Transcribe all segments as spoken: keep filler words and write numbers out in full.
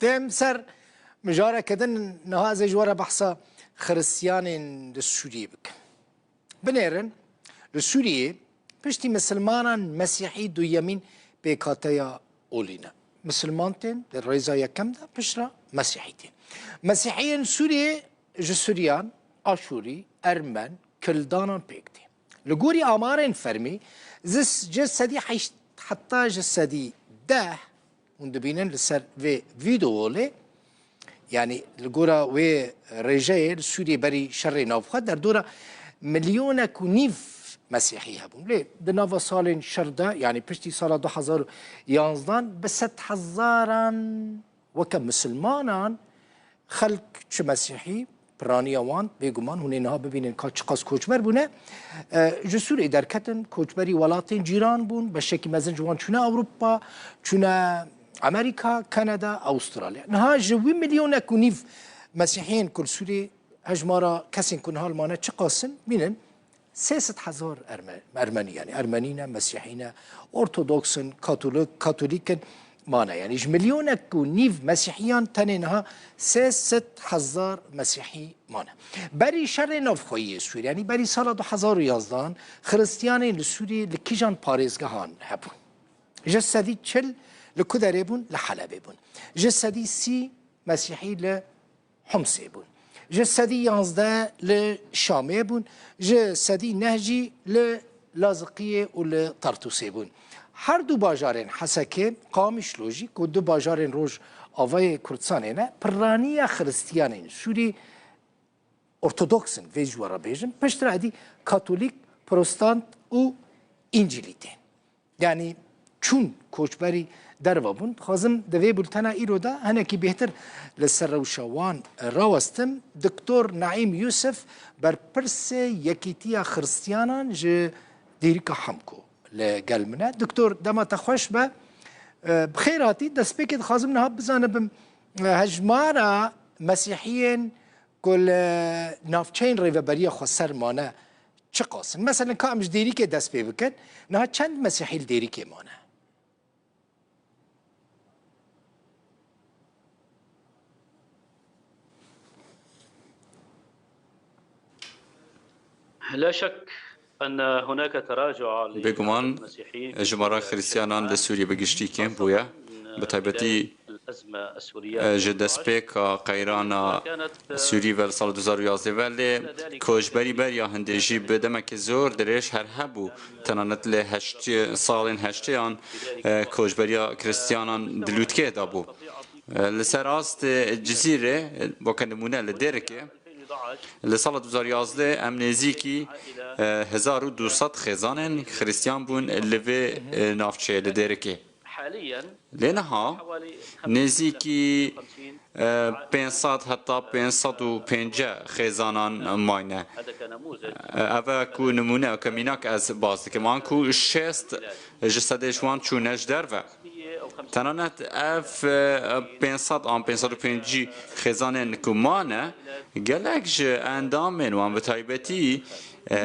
Têm ser mijareke din, niha ez ê ji we re behsa Xiristiyanên li Sûriyê bikim. Binêrin, li Sûriyê piştî misilmanan Mesîhî duyemîn pêkhateya olî ne. Misilman tên di rêza yekem de, piştre Mesîhî tên. Mesîhiyên Sûriyê ji Suryan, Aşûrî, Ermen, Kildanan pêk tê. Li gorî amarên fermî, ji sedî heşt heta ji sedî deh, hûn dibînin li ser vê vîdeolê, yanî li gora wê rêjeyê li Sûriyê berî şerê navxwe derdora milyonek û nîv Mesîhî hebûn. Lê di nava salên şer de, yanî piştî sala du hezar û yanzdan, bi sed hezaran weke misilmanan, xelk çi Mesîhî, piraniya wan, bêguman hûn ê niha bibînin ka çiqas koçber bûne, e, ji Sûriyê derketin, koçberî welatên cîran bûn, beşekî mezin ji wan çûne Ewropa, çûne Amerîka, Kanada, Avustralya. Niha ji wî milyonek û nîv Mesîhiyên ku li Sûriyê hejmara kesên ku niha li mane çiqas in, bînin, sê sed hezar Erme-, Ermenî, yanî Ermenî ne, Mesîhî ne, Ortodoks in, Katolik, Katolîk in, mane. Yanî ji milyonek û nîv Mesîhiyan tenê niha sê sed hezar Mesîhî mane. Berî şerê navxweyî yê Sûriyê, yanî berî sala du hezar û yazdehan, Xiristiyanên li Sûriyê li kîjan parêzgehan hebûn? Ji sedî çil li ku derê bûn? Li Helebê bûn. Ji sedî sî Mesîhî li Humsê bûn. Ji sedî yanzdeh li Şamê bûn, ji sedî neh jî li Laziqiyê û li Tartûsê bûn. Her du bajarên Hesekê, Qamişlo jî ku du bajarên Rojavayê Kurdistanê ne, pirraniya Xiristiyanên Sûrî Ortodoks in, vê ji we re bêjim, piştre êdî Katolîk, Protestant û Încîlî tên. Yanî çûn koçberî derve bûn. Dixwazim di vê bultena îro de hinekî bêhtir li ser rewşa wan rawestim. Doktor Naîm Yûsif, berpirsê Yekîtiya Xiristiyanan ji Dêrika Hemko li gel min e. Doktor, dema te xweş be. E, bi xêr hatî. Destpêkê dixwazim niha bizanibim, e, hejmara Mesîhiyên ku li navçeyên Rêveberiya Xweser mane çiqas in? Meselen, ka em ji Dêrikê dest pê bikin, niha çend Mesîhî li Dêrikê mane? لا شك أن هناك تراجع Bêguman للمسيحيين jimara Xiristiyanan li Sûriyê bi giştî kêm bûye. Bi taybetî, e, ji destpêka qeyrana Sûrî ve li sala du hezar û yazdeh ve, lê koçberî beriya hindê jî bi demekî zor dirêj her hebû. Tenanet li heştê, salên heştêyan, e, koçberiya Xiristiyanan di lûtkê de bû. E, li ser astê Cizîrê, e, weke nimûne li Dêrikê, li sala du hezar yazdeh em nêzîkî, e, hezar û du sed xêzanên Xiristiyan bûn li vê, e, navçeyê li Dêrikê. Lê niha nêzîkî, e, pênc sed heta pênc sed û pêncî xêzanan mayne. E, ev e ku nimûne, ke mînak ez baz dikim. An ku şêst ji sedê ji wan çûne ji derve. Tenanet ev, e, pênc sed an pênc sed û pêncî xêzanên ku mane, gelek ji endamên wan, bi taybetî, e,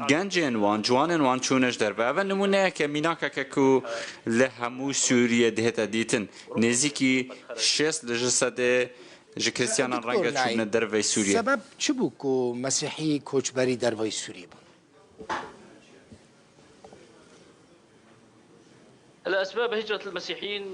gencên wan, ciwanên wan çûne ji derve. Ev e nimûneyeke mînakeke ku li hemû Sûriyê dihête dîtin. Nêzîkî şêst ji sedê ji Xiristiyanan renge çûbûne derveyî Sûriyê. Sebeb çi bû ku Mesîhî koçberî derveyî Sûriyê bûn? الأسباب هجرة المسيحيين،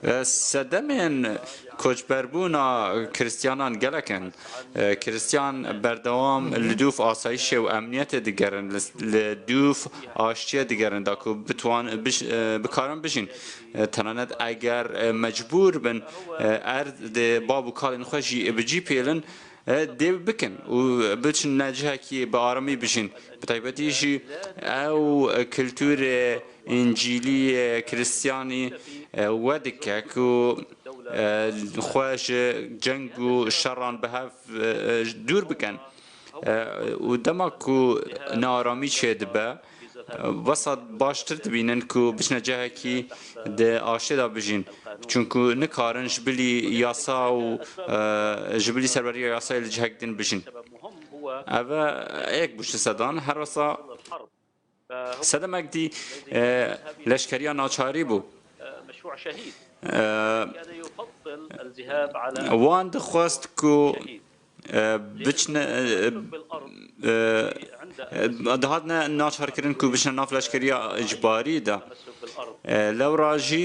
e, Sedemên koçberbûna Xiristiyanan gelek in. E, Xiristiyan berdewam li dûv asayişê û emniyetê digerin, li, li dûv aştiyê digerin, da ku bitwan-, bij-, e, bikarin bijîn. E, tenanet eger, e, mecbûr bin, e, erdê bav û kalên xwe jî bi cî pêlin, e, dê bikin û biçine cihekî bi aramî bijîn. Bi taybetî jî ew, e, kulturê Încîlî, e, Xiristiyanî, e, we dike ku, e, xwe ji ceng û şeran bi hev, e, dûr bikin. E, û dema ku naaramî çêdibe, e, wesa baştir dibînin ku biçine cihekî di aştê de bijîn. Çunku nikarin ji bilî yasa û, e, ji bilî serberiya yasayê li cihek din bijîn. Ev e yek bû ji sedan. Her wesa sedemek dî, e, leşkeriya naçarî bû. E, Wan dixwest ku, e, biçine, e, e, dihatine naçarkirin ku biçine nav leşkeriya icbarî de. E, lewra jî,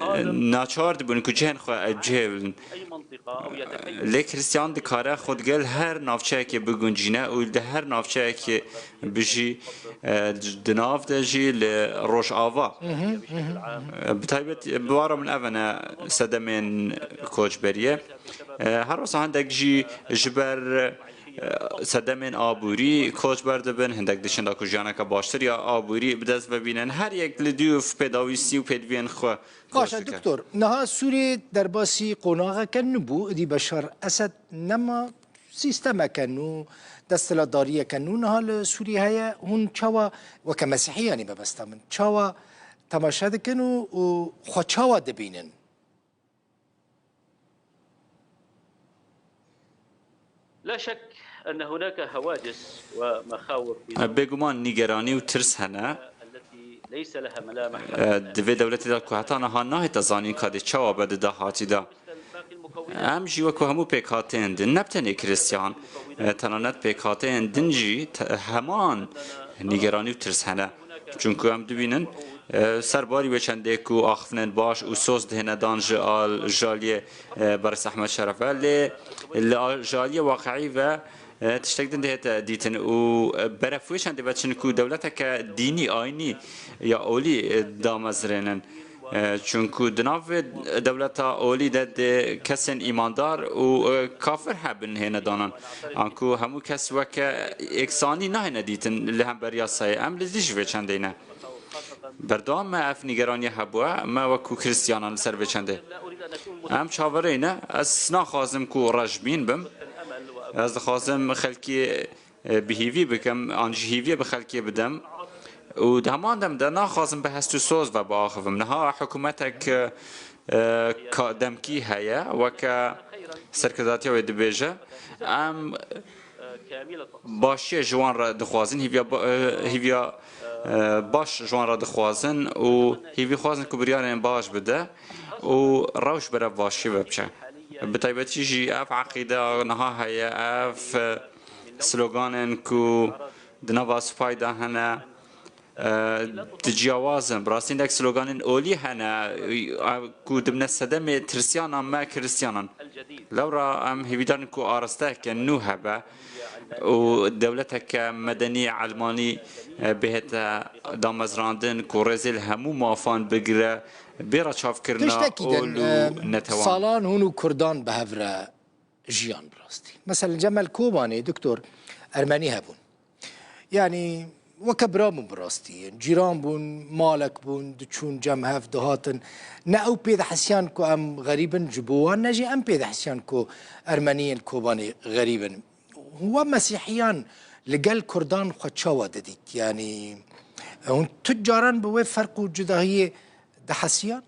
e, naçar dibûn ku cihên xwe ev cihê bilin. Lê Kristiyan dikare xwe digel her navçeyekê biguncîne û li her navçeyekê bijî, e, di nav de jî li Rojava. E, bi taybet bi wara min ev ne sedemên koçberiyê. E, her wisa hindek jî ji ber, e, sedemên aborî koçber dibin, hindek diçin da ku jiyaneke baştir ya aborî bi dest ve bînin. Her yek li dûv pêdawîstî û pêdiviyên xwe Baş e, koç dike. Doktor, niha Sûriyê derbasî qonaxeke nû bû. Îdî Beşar Esed nema, sîstemeke nû, desthilatdariyeke nû niha li Sûriyê heye. Hûn çawa, weke Mesîhiyanî mebesta min, çawa temaşe dikin û, û xwe çawa dibînin? لا شك أن هناك هواجس ومخاوف في Bêguman nîgeranî û tirs hene. التي ليس لها ملامح. Di vê dewletê de ku heta niha nahête zanîn ka dê çawa be di dahatî de. Em jî wekî hemû pêkhateyên din, ne bi tenê Kristiyan, e, tenanet pêkhateyên din jî te-, heman nîgeranî û tirs hene. Çunku em dibînin, e, ser barî wê çendê ku axiftinên baş û soz dihêne dan ji al-, ji aliyê, e, Berêz Ehmed Şeref ve, lê li al-, ji aliyê waqiî ve, e, tiştek din dihête dîtin û, e, beref wê çendê ve, çinku dewleteke dînî, ayînî ya olî, e, damezrênin. E, çunku di nav vê dewleta olî de dê kesên îmandar û, e, kafir hebin hêne danan. Anku hemû kes weke êksanî nahêne dîtin li hember yasayê. Em li dijî vê çendê ne. Berdewam me ev nîgeraniye hebûye, me wekû Kristiyanan li ser vê çendê. Em çaverê ne, ez naxwazim ku rejbîn bim. Ez dixwazim xelkê, e, bi hîvî bikim, an jî hîviyê bi xelkê bidim. Û di heman dem de naxwazim bi hest û soz ve biaxivim. Niha hikûmetek, e, ka-, demkî heye, weke serkirdatiya wê dibêje. Em başiyê ji wan re dixwazin, hîviya ba-, e, hîviya, e, baş ji wan re dixwazin û hîvî xwazin ku biryarên baş bide û rewş berev başiyê ve biçe. Bi taybetî jî ev eqîde niha heye, ev, e, sloganên ku di nava sipayê de hene, e, di ciyawaz in. Bi rastî hindek sloganên olî hene, e, ku dibine sedemê tirsiyana me Kristiyanan. Lewra em hêvîdar in ku arasteyeke nû hebe û dewleteke medenî elmanî, e, bihête damezrandin ku rêzê li hemû mafan bigire, bêra çavkirina Tiştekî din, ol û, e, netewan. Salan hûn û Kurdan bi hev re jiyan bi rastî. Mesela Cemel Kobanê, doktor, Ermenî hebûn. Yanî weke bira bûn bi rastî. Cîran bûn, malek bûn, diçûn cem hev dihatin. Ne ew pê dihesiyan ku em xerîb in ji bo wan, ne jî em pê dihesiyan ku Ermeniyên Kobanê xerîb in. We Mesîhiyan li gel Kurdan xwe çawa didît? Yanî hûn tu caran bi wê ferq û cudahiyê dihesiyan?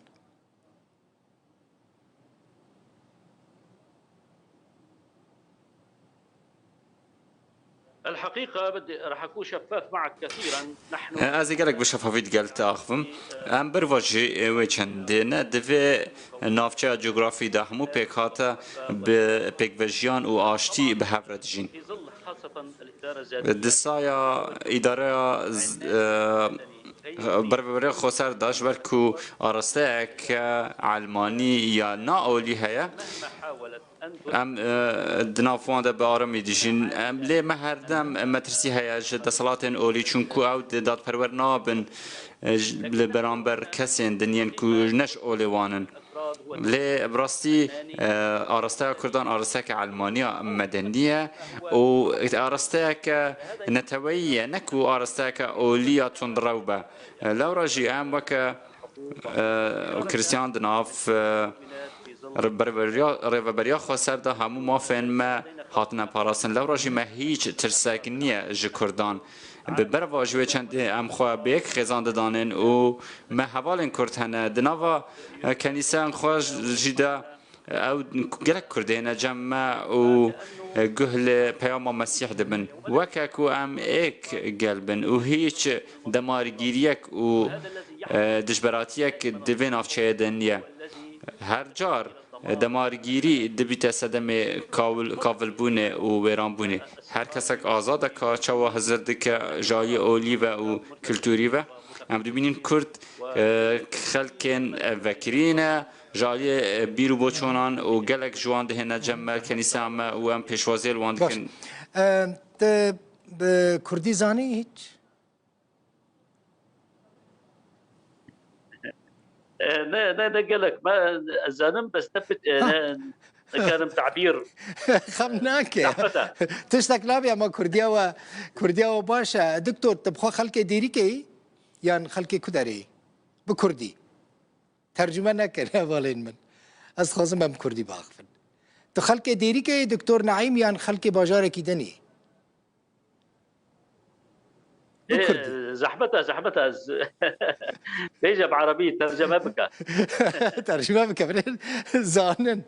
الحقيقة بدي، رح أكون شفاف معك كثيرًا. نحن Ez ê gelek bi şefafî digel te axivim. Em berva jî wê çendê ne di vê navçeya cografî de hemû pêkhate bi pêkvejiyan û aştî bi hev re dijîn. في ظل خاصة الإدارة الذاتية. Di saya îdareya z-, e, Berveriya xweser de, ji ber ku arasteyeke elmanî ya na olî heye, em, e, di nav wan de bi aramî dijîn. Em, lê me herdem metirsî heye ji desthilatên olî, çunku ew di dadperwer nabin, e, ji, li beramber kesên din yên ku ne ji olê wan in. Lê bi rastî, e, arasteya Kurdan arasteyeke elmaniya medenî ye û arasteyeke neteweyî ye, ne ku arasteyeke olî ya tundrew be. E, lewra jî em weke, e, Kristiyan di nav, e, rêveberiya, rêveberiya xweser de hemû mafên me hatine parastin. Lewra jî me hîç tirsek niye ji Kurdan. Bi berva ji wê çendê em xwe bi yek xêzan didanin û me hevalên Kurd hene. Di nava, e, kenîseyan xwe jî de, e, ew gelek Kurd hêne cem me û, e, guh li peyama Mesîh dibin. Weke ku em êk gel bin û hîç demargîriyek û, e, dijberatiyek di vê navçeyê de niye. Her car demargîrî dibîte sedemê kawil-, kavilbûnê û wêranbûnê. Her kesek azad e ka çawa hizir dike ji aliyê olî ve û kulturî ve. Em dibînin Kurd, e, xelkên vekirî ne, ji aliyê, e, bîr û boçonan û gelek ji wan dihêne cem me, kenîseya me û em pêşwaziyê li wan Baş. dikin. E, te bi Kurdî zanî hiç? E, ne, ne, ne gelek. Me, ez zanim, bes ne pit, e, Ha. ne, nikarim tabîr. Xem nake. Zehmet e. Tiştek nabe ama Kurdiya we, Kurdiya we baş e. Doktor, tu bi xwe xelkê Dêrîkê yî? Yan xelkê ku derê yî? Bi Kurdî. Tercüme neke hevalên min. Ez dixwazim em Kurdî biaxivin. Tu xelkê Dêrîkê yî, Doktor Naîm, yan xelkê bajarekî din î? Bi Ê, Kurdî. Zehmet e, zehmet e. Ez bêje bi Erebî tercüme bike. Tercüme bike, binêr zanin.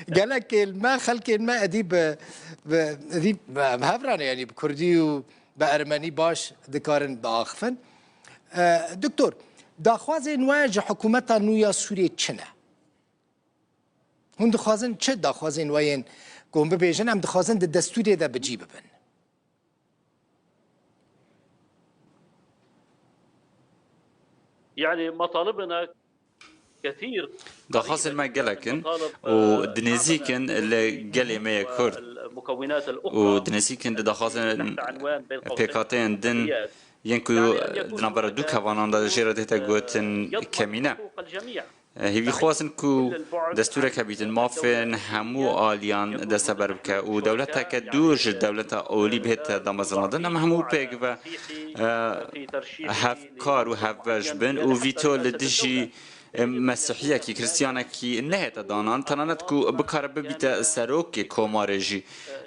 Gelek ê me, xelkên me edî bi, bi, edî bi, bi hev re ne, yanî bi Kurdî û bi Ermenî baş dikarin biaxivin. E, Doktor, daxwazên we ji hikûmeta nû ya Sûriyê çi ne? Hûn dixwazin çi daxwazên we yên ku hûn bibêjin, em dixwazin di destûrê de bi cî bibin? يعني مطالبنا كثير. Daxwazên me gelek in û dinêzîkin li gelê me yê Kurd û dinêzîkin di daxwazên pêkhateyên din yên ku di navbera du kevanan de jê re dihête gotin kemîne. Hêvîxwazin ku destûrek hebîtin mafên hemû aliyan desteber bike û dewleteke dûr ji dewleta olî bihête damezrandin. Em hemû pêk ve, e, hevkar û hevbeş bin û vîto li dijî, e, mesihiyekî, kristiyanekî nehête danan, tenanet ku bikare bibîte serokê komarê jî.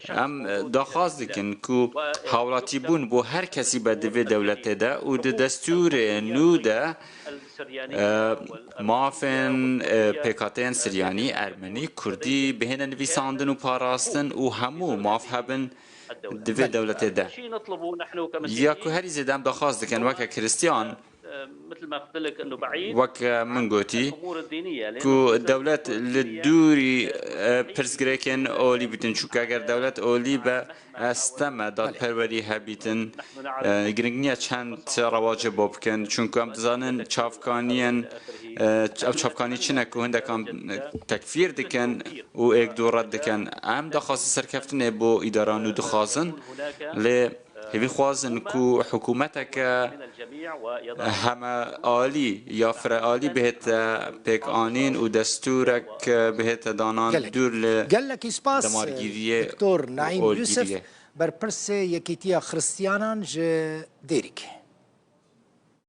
Em, e, daxwaz dikin ku hawlatîbûn bo her kesî be di vê dewletê de û di destûrê nû de e, mafên, e, pêkhateyên Siryanî, Ermenî, Kurdî bihêne nivîsandin û parastin û hemû maf hebin di vê dewletê de. Ya ku herî zêde em daxwaz dikin weke Kristiyan, wek min gotî, ku dewlet li dûrî, e, pirsgirêkên olî bitin. Çunke eger dewlet olî be, esteme dadperwerî hebîtin, e, giring niye çend rewacê bo bikin, çunku em dizanin çavkaniyên, e, ev çavkanî çi ne ku hindekan tekfîr dikin û êk du red dikin. Em daxwazê serkeftinê bo îdara nû dixwazin, lê hêvî xwazin ku hikûmeteke heme alî ya firealî bihête pêkanîn û destûrek bihête danan Gelek. dûr li Gelekî spas, demargîriyê Doktor Naîm û olgîriyê. Yusuf, berpirsê Yekîtiya Xristiyanan ji Dêrikê.